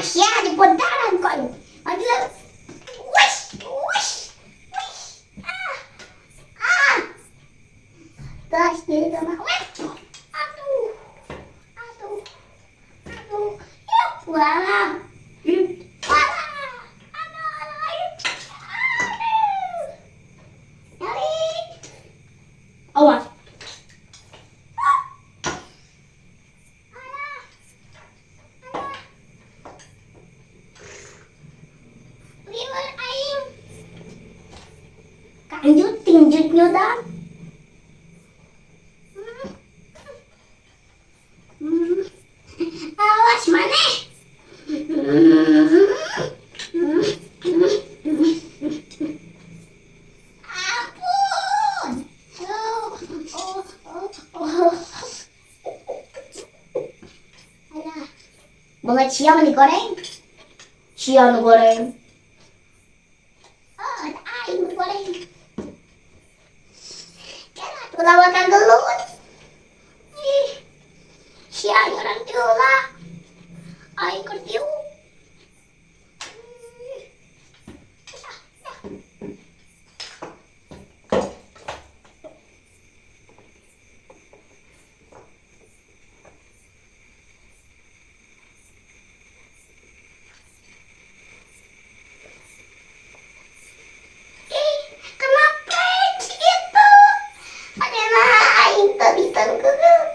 Sia dipodaran ku aing. Aduh. Wish, wish, wish. Ah. Ah. Terus jadi mah. Wih. Aduh. Aduh. Aduh. Ya, walah. Walah. Aduh, aduh. Aduh. Nyari. Awas. Alah. Alah. Lieur aing. Kanjut tinjut nyudan. Awas maneh. Ampun. Oh, oh, oh, oh. Alah. Beungeut sia mah digoreng. Sia nu goreng. Oh, aing nu goreng. Kela tuh lawakan gelut. Ih. Sia orang tula. Aing keur tiup. Ih. Ah, ah. Ih, kenapa gitu? Padahal aing teu ditengkeun.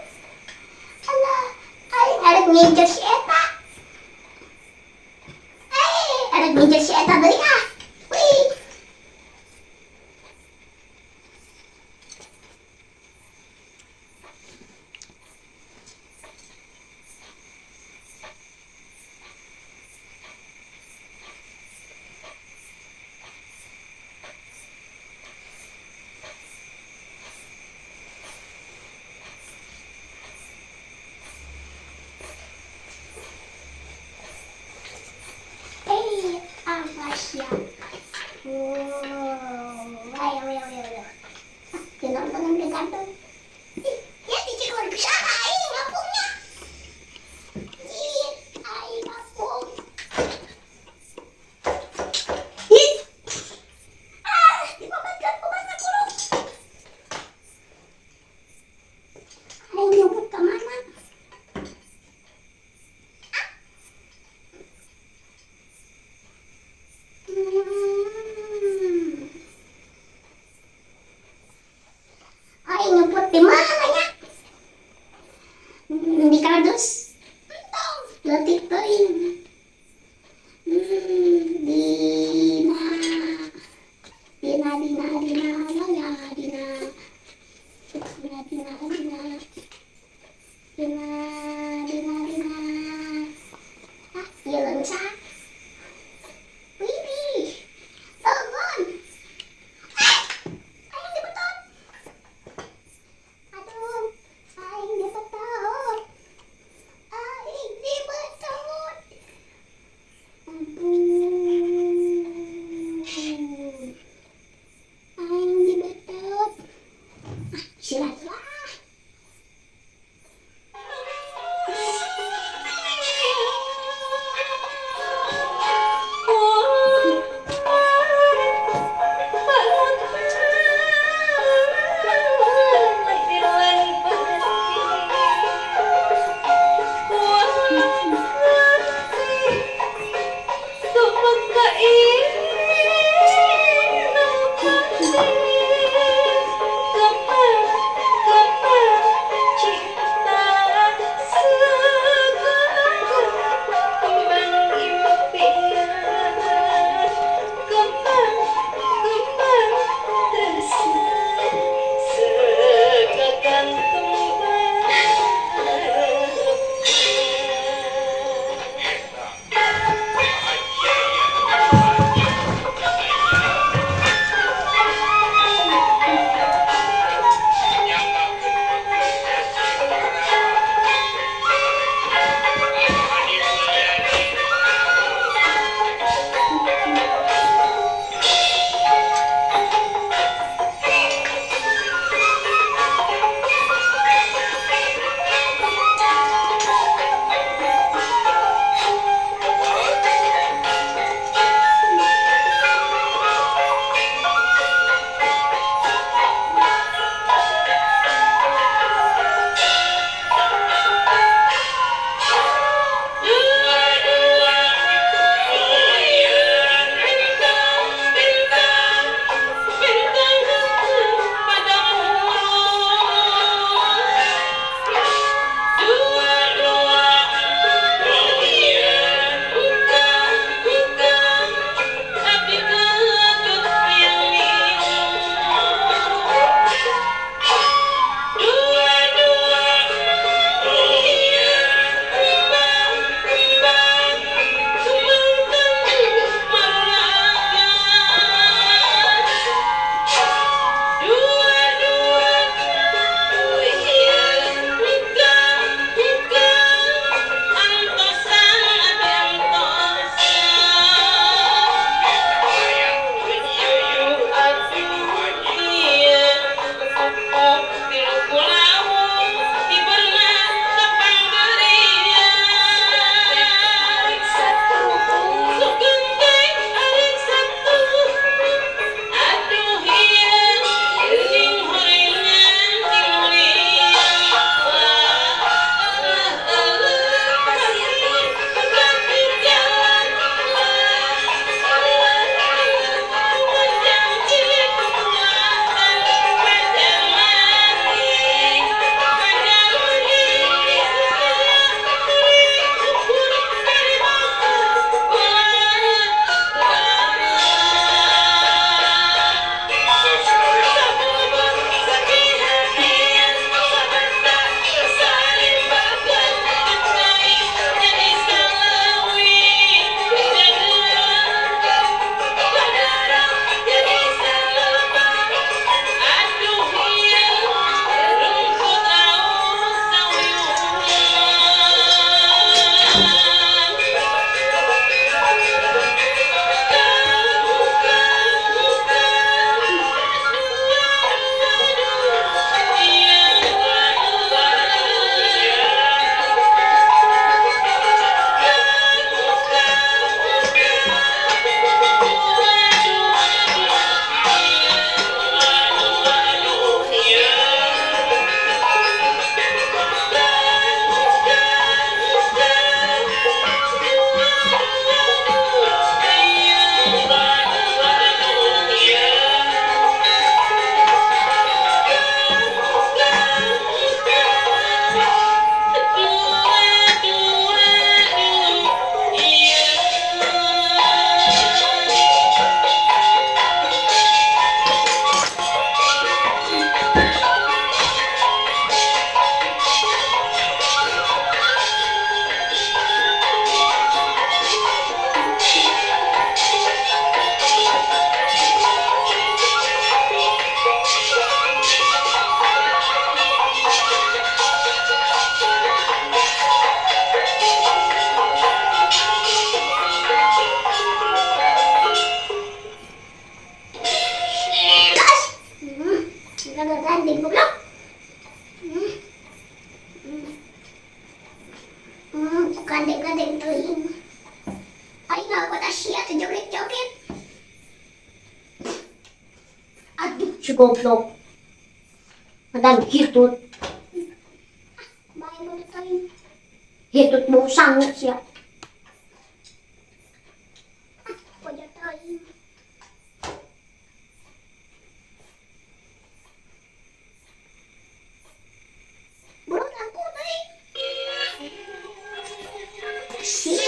Alah, aing arek ngincer si eta. Eh, arek ngincer si eta deui ah. Wih. Eh, awas ya. Wow, ayo, ayo, ayo, ayo. Ah, jangan nonton ke gantung. Ih, ya dicekur ke saha aing ngapungnya. Ih, aing ngapung. Ih. Ah, dibabatkeun ku basa kurung. Aing nyumput ka mana? Aing nyumput di mana nya? Di kardus. Entong, leutik teuing. Dina. Dina, dina, dina, dina, dina. Dina, dina, dina. Dina, dina, dina. Ah, ieu leungsa. Widih. Bangun. Eh, aing dibetot. Aduh, aing dibetot. Aing dibetot. Ampun. Aing dibetot. Ah, istirahat lah. Gandeng-gandeng teuing. Aing ngalakuan sia teh joget-joget. Aduh, si goblok. Madan hitut. Bae bodoh teuing. Hitut bau sangu sia. Bodoh teuing. Burung aku teuing. Sia.